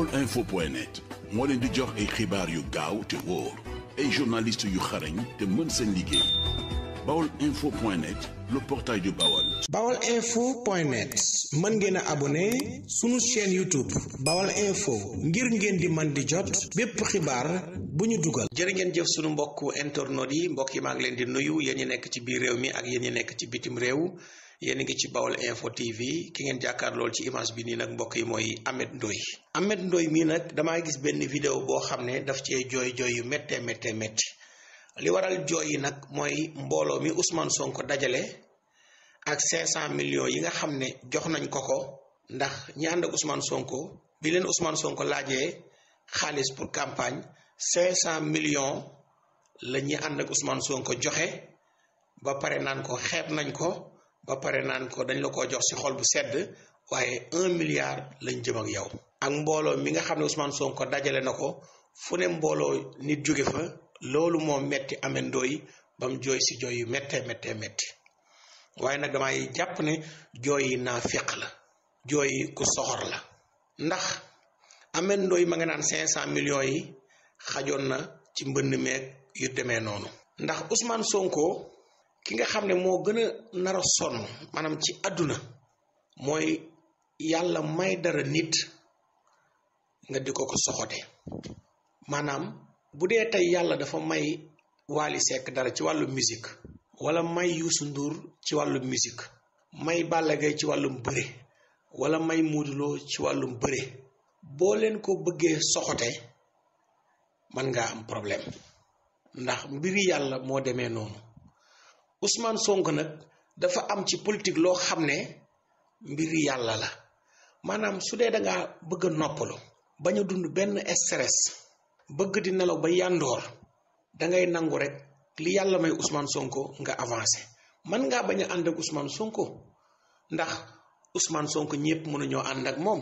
baolinfo.net moo leen di jox ay xibaar yu gaaw te wóor ay journaliste yu xarañ te mën seen liggéey baolinfo.net le portail du Baol. baolinfo.net mën ngeen a abonné sunu chaîne YouTube Baol Info ngir ngeen di man di jot bépp xibaar bu ñu dugal. jërë ngeen jëf sunu mbokku internautes yi mbokk yi maa ngi leen di nuyu yéen ñi nekk ci biir réew mi ak yéen ñi nekk ci bitim réew yéen ngi ci Baol Info TV ki ngeen jàkkaar lool ci image bi nii nag mbokk yi mooy Ameth Ndoye. Ameth Ndoye mii nag damaa gis benn vidéo boo xam ne daf cee jooy yu méttee métti li waral jooy yi nag mooy mbooloo mi Ousmane Sonko dajale ak 500 millions yi nga xam ne jox nañ ko ndax ñi ànd ak Ousmane Sonko bi leen Ousmane Sonko laajee xaalis pour campagne 500 millions la ñi ànd ak Ousmane Sonko joxe ba pare naan ko xeeb nañ ko ba pare naan ko dañ la ko jox ci xol bu sedd waaye 1 milliard lañ jëm ak yow. ak mbooloo mi nga xam ne Ousmane Sonko dajale na ko fu ne mbooloo nit jóge fa loolu moo metti Ameth Ndoye ba mu jooy si jooy yu méttee métti waaye nag damay jàpp ne jooy yi naa féq la jooy ku soxor la ndax Ameth Ndoye ma nga naan 500 millions yi xajoon na ci mbënn meeg yu demee noonu. ndax Ousmane Sonko ki nga xam ne moo gën a nar a sonn maanaam ci àdduna mooy yàlla may dara nit nga di ko soxote maanaam bu dee tey yàlla dafa may Wally Seck dara ci wàllu musique wala may Youssou Ndour ci wàllu musique may Balla Gaye ci wàllum bëre wala may Modou Lo ci wàllum bëre boo leen ko bëggee soxote man ngaa am problème ndax mbiri yàlla moo demee noonu. Ousmane Sonko nag dafa am ci politique loo xam ne mbiri yàlla la maanaam su dee dangaa bëgg a noppalu bañ a dund benn stress bëgg di nelaw ba yàndoor dangay nangu rek li yàlla may Ousmane Sonko nga avancé man ngaa bañ a ànd ak Ousmane Sonko ndax Ousmane Sonko ñëpp mënuñoo ànd ak moom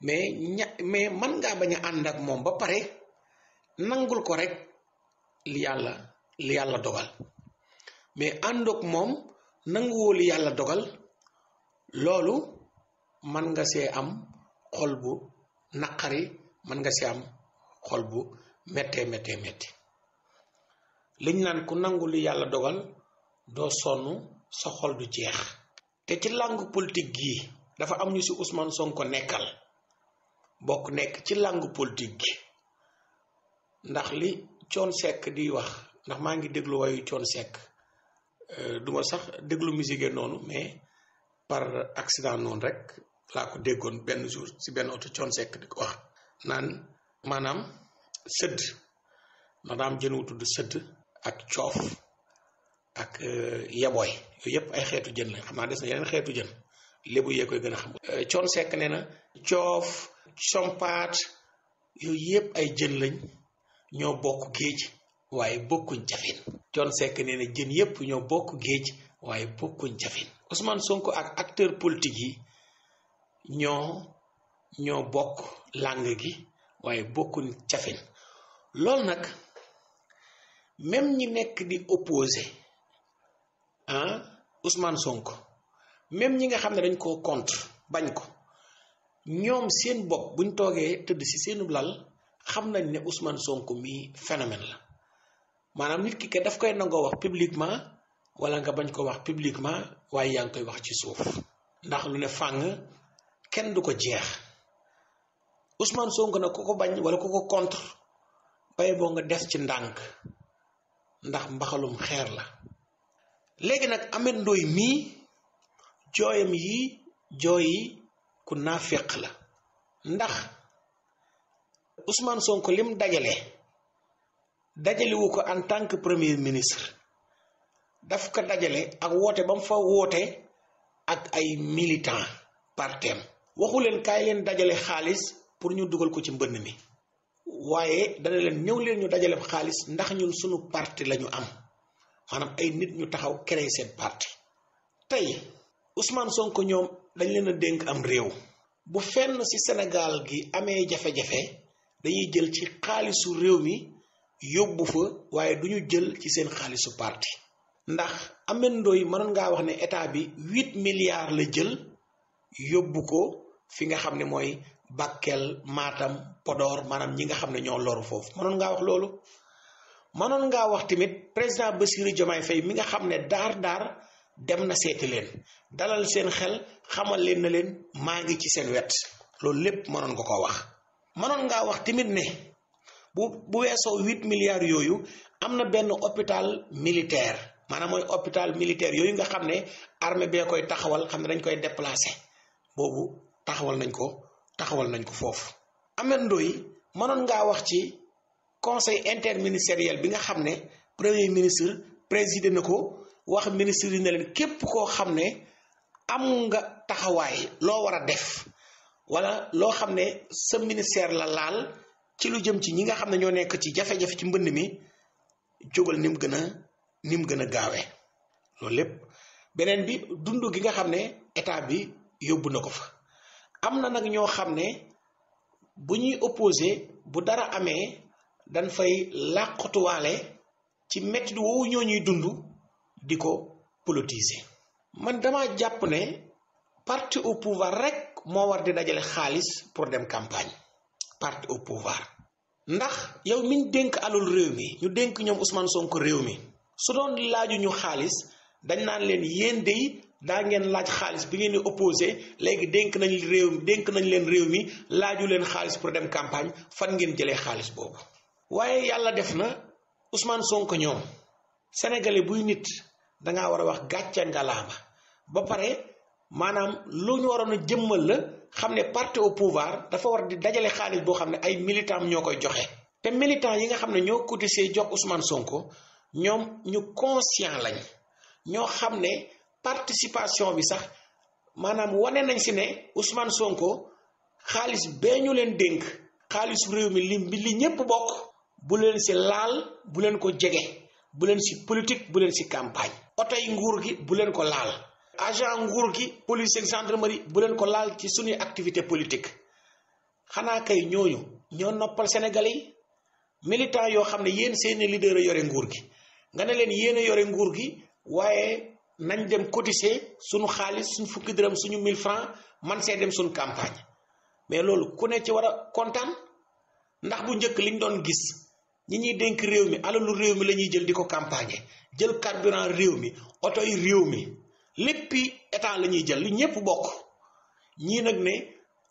mais man ngaa bañ a ànd ak moom ba pare nangul ko rek li yàlla dogal mais ànd ak moom nanguwoo li yàlla dogal loolu man nga see am xol bu naqari man nga see am xol bu méttee liñ naan ku nangu li yàlla dogal doo sonn sa xol du jeex te ci langue politique gii dafa am ñu ci Ousmane Sonko nekkal bokk nekk ci langue politique gi ndax li Thione Seck di wax ndax maa ngi déglu wayu Thione Seck duma sax déglu musique noonu mais par accident noonu rek laa ko déggoon benn jour ci benn oto Thione Seck di ko wax naan maanaam sëdd ndax daam jën wu tudd sëdd ak coof ak yaboy yooyu yëpp ay xeetu jën la xam naa des na yeneen xeetu jën lébu yee koy gën a xam. Thione Seck nee na coof sompaat yooyu yëpp ay jën lañ ñoo bokk géej waaye bokkuñ jafin. Thione Seck nee na jën yëpp ñoo bokk géej waaye bokkuñ jafin. Ousmane Sonko ak acteur politique yi ñoo bokk langue gi waaye bokkuñ jafin loolu nag même ñi nekk di opposé Ousmane Sonko même ñi nga xam ne dañ koo contre bañ ko ñoom seen bopp buñ toogee tëdd ci seenu lal xam nañ ne Ousmane Sonko mii phénomène la maanaam nit ki daf koy nangoo wax publiquement wala nga bañ ko wax publiquement waaye yaa ngi koy wax ci suuf ndax lu ne fàng kenn du ko jeex Ousmane Sonko nag ku ko bañ wala ku ko contre bay boo nga def ci ndànk ndax mbaxalum xeer la. léegi nag Ameth Ndoye mii jooyam yi jooyi ku naaféq la ndax Ousmane Sonko lim dajalewu ko en tant que premier ministre daf ko dajale ak woote ba mu fa woote ak ay militants partem waxu leen kaay leen dajale xaalis pour ñu dugal ko ci mbënn mi waaye dana leen ñëw leen ñu dajale xaalis ndax ñun suñu parti lañu am maanaam ay nit ñu taxaw créer seen parti. tey Ousmane Sonko ñoom dañ leen a dénk am réew bu fenn ci Sénégal gi amee jafe-jafe dañuy jël ci xaalisu réew mi yóbbu fa waaye duñu jël ci seen xaalisu parti ndax Ameth Ndoye mënoon ngaa wax ne état bi 8 milliards la jël yóbbu ko fi nga xam ne mooy Bakel Matam Podor maanaam ñi nga xam ne ñoo loru foofu mënoon ngaa wax loolu. mënoon ngaa wax tamit président Bassirou Diomaye Faye mi nga xam ne daar dem na seeti leen dalal seen xel xamal leen na leen maa ngi ci seen wet loolu lépp mënoon nga ko wax. mënoon ngaa wax tamit ne bu weesoo 8 milliards yooyu am na benn hôpital militaire maanaam mooy hôpital militaire yooyu nga xam ne armée bee koy taxawal xam ne dañ koy déplacer boobu taxawal nañ ko foofu. Ameth Ndoye mënoon ngaa wax ci conseil interministériel bi nga xam ne premier ministre présidé na ko wax ministre yi ne leen képp koo xam ne am nga taxawaay loo war a def wala loo xam ne sa ministère la laal ci lu jëm ci ñi nga xam ne ñoo nekk ci jafe-jafe ci mbënd mi jógal ni mu gën a gaawee loolu lépp. beneen bi dund gi nga xam ne état bi yóbbu na ko fa am na nag ñoo xam ne bu ñuy opposé bu dara amee dañ fay làqatuwaale ci métti woowu ñoo ñuy dund di ko politiser. man dama jàpp ne parti au pouvoir rek moo war di dajale xaalis pour dem campagne. parti au pouvoir ndax yow miñ dénk alul réew mi ñu dénk ñoom Ousmane Sonko réew mi su doon laaju ñu xaalis dañ naan leen yéen dey daa ngeen laaj xaalis bi ngeen di opposé léegi dénk nañ leen réew mi laaju leen xaalis pour dem campagne fan ngeen jëlee xaalis boobu. waaye yàlla def na Ousmane Sonko ñoom sénégalais buy nit dangaa war a wax gàcce ngalaama ba pare maanaam lu ñu waroon a jëmmal la xam ne parti au pouvoir dafa war di dajale xaalis boo xam ne ay militants ñoo koy joxe. te militants yi nga xam ne ñoo cotisé jox Ousmane Sonko ñoom ñu conscient lañ ñoo xam ne participation bi sax maanaam wane nañ si ne Ousmane Sonko xaalis bee ñu leen dénk xaalisu réew mi li ñépp bokk bu leen si laal bu leen ko jege bu leen si politique bu leen si campagne. oto yi nguur gi bu leen ko laal agent nguur gi police ak gendarmerie bu leen ko laal ci suñuy activité politique. xanaa kay ñooñu ñoo noppal Sénégalais yi militant yoo xam ne yéen seeni leader a yore nguur gi nga ne leen yéen a yore nguur gi waaye nañ dem cotiser suñu xaalis suñu fukki dërëm suñu 1000 francs man see dem suñu campagne. mais loolu ku ne ci war a kontaan ndax bu njëkk liñ doon gis ñi ñuy dénk réew mi alalu réew mi la ñuy jël di ko campagne jël carburant réew mi oto yi réew mi léppi état la ñuy jël lu ñëpp bokk. ñii nag ne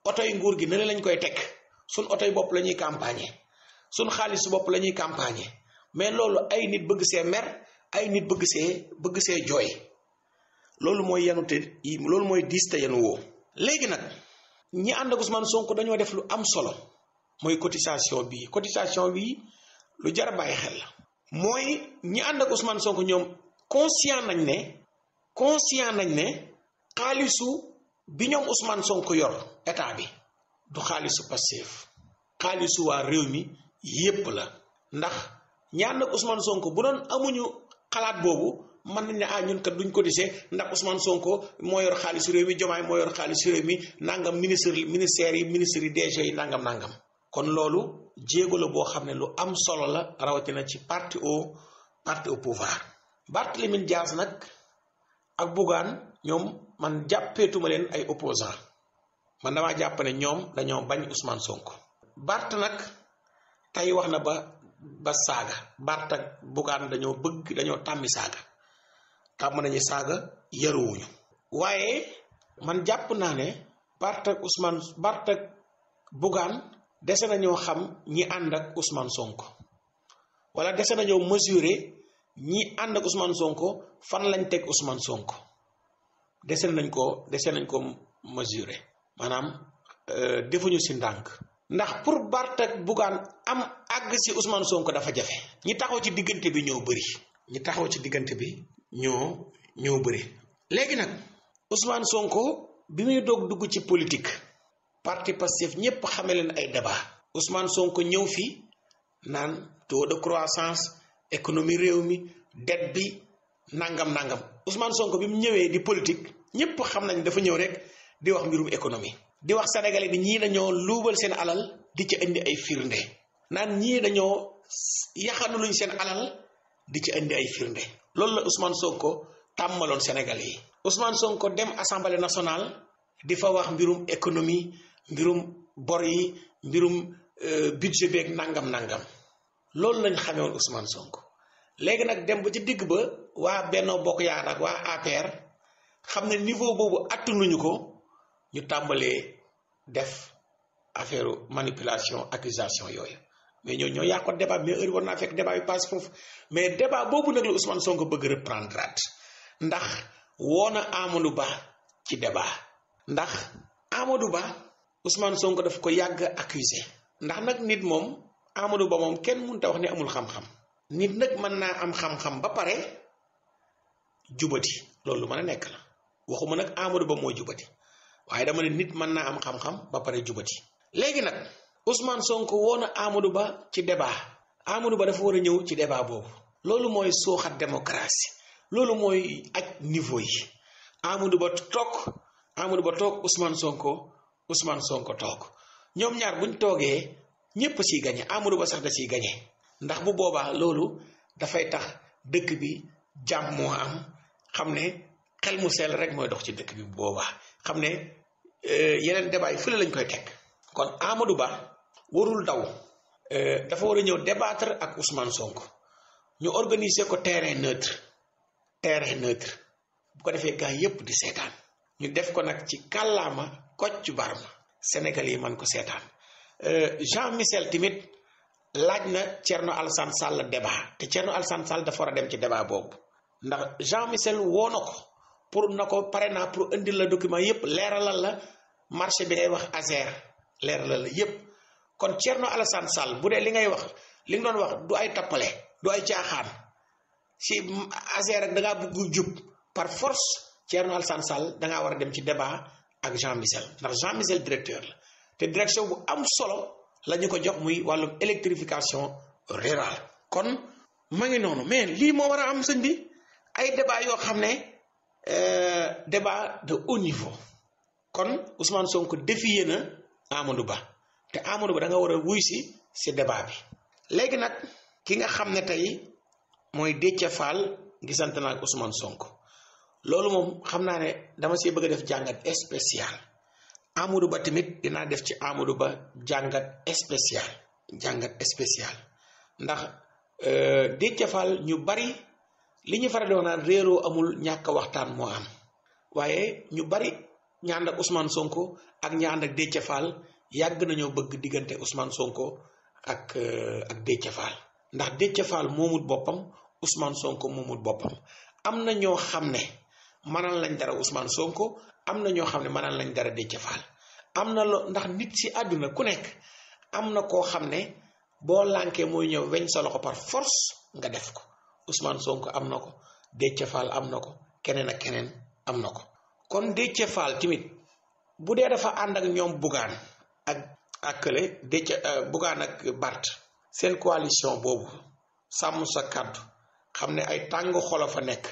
oto yi nguur gi ne lañ koy teg suñ oto yi bopp la ñuy campagne suñ xaalis bopp la ñuy campagne mais loolu ay nit bëgg see mer ay nit bëgg see jooy loolu mooy loolu mooy diis te yenu woo. léegi nag ñi ànd ak Ousmane Sonko dañoo def lu am solo mooy cotisation bi lu jar a bàyyi xel la. mooy ñi ànd ak Ousmane Sonko ñoom conscient nañ ne xaalisu bi ñoom Ousmane Sonko yor état bi du xaalisu Pastef xaalisu waa réew mi yépp la. ndax ñi ànd ak Ousmane Sonko bu doon amuñu xalaat boobu mën nañ ne ñun kat duñ cotiser ndax Ousmane Sonko moo yor xaalisu réew mi Diomaye moo yor xaalisu réew mi nangam ministres yi DG yi nangam. kon loolu jéego la boo xam ne lu am solo la rawatina ci parti au pouvoir. Barthélémy Dias nag ak Bougane ñoom man jàppeetuma leen ay opposants man damaa jàpp ne ñoom dañoo bañ Ousmane Sonko. Bart nag tey wax na ba saaga Bart ak Bougane dañoo tàmmi saaga tàmm nañu saaga yaruwuñu. waaye man jàpp naa ne Bart ak Bougane dese nañoo xam ñi ànd ak Ousmane Sonko wala dese nañoo mesurer ñi ànd ak Ousmane Sonko fan lañ teg Ousmane Sonko dese nañ ko mesurer maanaam defuñu si ndànk. ndax pour Bart ak Bougane am àgg si Ousmane Sonko dafa jafe. ñi taxaw ci diggante bi ñoo bëri. léegi nag Ousmane Sonko bi muy doog dugg ci politique. parti Pastef ñépp xame leen ay débat. Ousmane Sonko ñëw fi naan taux de croissance économie réew mi dette bi nangam. Ousmane Sonko bi mu ñëwee di politique ñépp xam nañ dafa ñëw rek di wax mbirum économie. di wax sénégalais bi ñii dañoo luubal seen alal di ci indi ay firnde naan ñii dañoo yaxanuluñ seen alal di ci indi ay firnde. loolu la Ousmane Sonko tàmmaloon sénégalais yi. Ousmane Sonko dem assemblée nationale di fa wax mbirum économie mbirum bor yi mbirum budget beeg nangam loolu lañ xamee woon Ousmane Sonko léegi nag dem ba ci digg ba waa Benno Bokk Yaakaar ak waa APR xam ne niveau boobu attanuñu ko ñu tàmbalee def affaire manipulation accusation yooyu mais ñoo yàqoon débat mais heure war naa fekk débat bi passe foofu mais débat boobu nag la Ousmane Sonko bëgg reprendre ndax woona Amadou Ba ci débat ndax Amadou Ba Ousmane Sonko daf ko yàgg accusé ndax nag nit moom Amadou Ba moom kenn mënut a wax ne amul xam-xam nit nag mën naa am xam-xam ba pare jubati loolu mën a nekk la waxuma nag Amadou Ba moo jubati waaye dama ne nit mën naa am xam-xam ba pare jubati léegi nag Ousmane Sonko woo na Amadou Ba ci débat Amadou Ba dafa war a ñëw ci débat boobu loolu mooy suuxat démocratie loolu mooy aj niveau yi Amadou Ba toog Ousmane Sonko toog ñoom ñaar buñ toogee ñépp ciy gañe Amadou Ba sax da ciy gañe ndax bu boobaa loolu dafay tax dëkk bi jàmm moo am xam ne xel mu sell rek mooy dox ci dëkk bi bu boobaa xam ne yeneen débat yi fële lañ koy teg kon Amadou Ba warul daw dafa war a ñëw débattre ak Ousmane Sonko ñu organiser ko terrain neutre bu ko defee gaa yépp di seetaan ñu def ko nag ci kàllaama Kocc Barma Sénégal yi man ko seetaan Jean Michel tamit laaj na Thierno Alassane Sall débat te Thierno Alassane Sall dafa war a dem ci débat boobu ndax Jean Michel woo na ko pour na ko pare naa pour indil la document yépp leeralal la marché bi ngay wax Azer leeralal la yépp kon Thierno Alassane Sall bu dee li ngay wax li nga doon wax du ay tappale du ay caaxaan si Azer rek da ngaa bëgg jub par force Thierno Alassane Sall da ngaa war a dem ci débat ak Jean Michel ndax Jean Michel directeur la te direction bu am solo la ñu ko jox muy wàllum électrification rurale kon ma ngi noonu mais lii moo war a am sëñ bi ay débat yoo xam ne débat de haut niveau kon Ousmane Sonko défié na Amadou Ba te Amadou Ba da nga war a wuy si débat bi léegi nag ki nga xam ne tey mooy Déthié Fall gisante naa ak Ousmane Sonko loolu moom xam naa ne dama see bëgg a def jàngat spécial Amadou Ba tamit dinaa def ci Amadou Ba jàngat spécial ndax Déthié Fall ñu bari li ñu faral di wax naan réeroo amul ñàkk waxtaan moo am waaye ñu bari ñaan ak Ousmane Sonko ak ñaan ak Déthié Fall yàgg nañoo bëgg diggante Ousmane Sonko ak Déthié Fall ndax Déthié Fall moomut boppam Ousmane Sonko moomut boppam am na ñoo xam ne mënal lañ dara Ousmane Sonko am na ñoo xam ne mënal lañ dara Déthié Fall am na ndax nit si àdduna ku nekk am na koo xam ne boo lànkee mooy ñëw weñ sa loxo par force nga def ko Ousmane Sonko am na ko Déthié Fall am na ko keneen ak keneen am na ko kon Déthié Fall tamit bu dee dafa ànd ak ñoom Bougane ak kële Bougane ak Bart seen coalition boobu sàmm sa kàddu xam ne ay tàng xolo fa nekk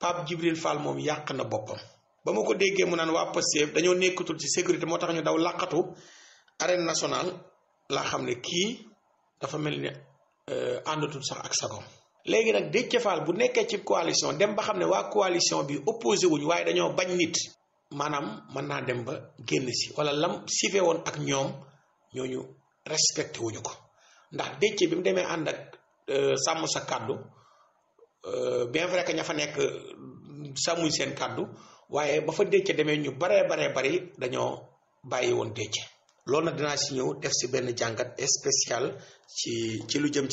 Pape Djibril Fall moom yàq na boppam ba ma ko déggee mu naan waa Pastef dañoo nekkatul ci sécurité moo tax ñu daw làqatu arène nationale laa xam ne kii dafa mel ni àndatul sax ak sagom léegi nag Déthié Fall bu nekkee ci coalition dem ba xam ne waa coalition bi opposé wuñu waaye dañoo bañ nit maanaam mën naa dem ba génn si wala lam sife woon ak ñoom ñooñu respecté wuñu ko ndax Déthié bi mu demee ànd ak sàmm sa kàddu bien vrai que ña fa nekk sàmmuñ seen kàddu waaye ba fa Déthié demee ñu baree bari dañoo bàyyi woon Déthié loolu nag dinaa si ñëw def si benn jàngat spécial ci lu jëm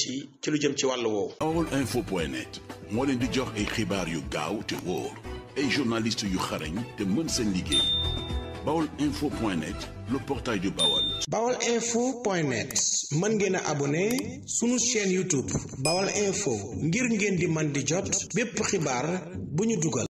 ci wàllu woowu. Baolinfo.net moo leen di jox ay xibaar yu gaaw te wóor ay journaliste yu xarañ te mën seen liggéey Baolinfo.net le portail du Baol. Baolinfo.net mën ngeen a abonné sunu chaîne YouTube Baol Info ngir ngeen di man di jot bépp xibaar bu ñu dugal.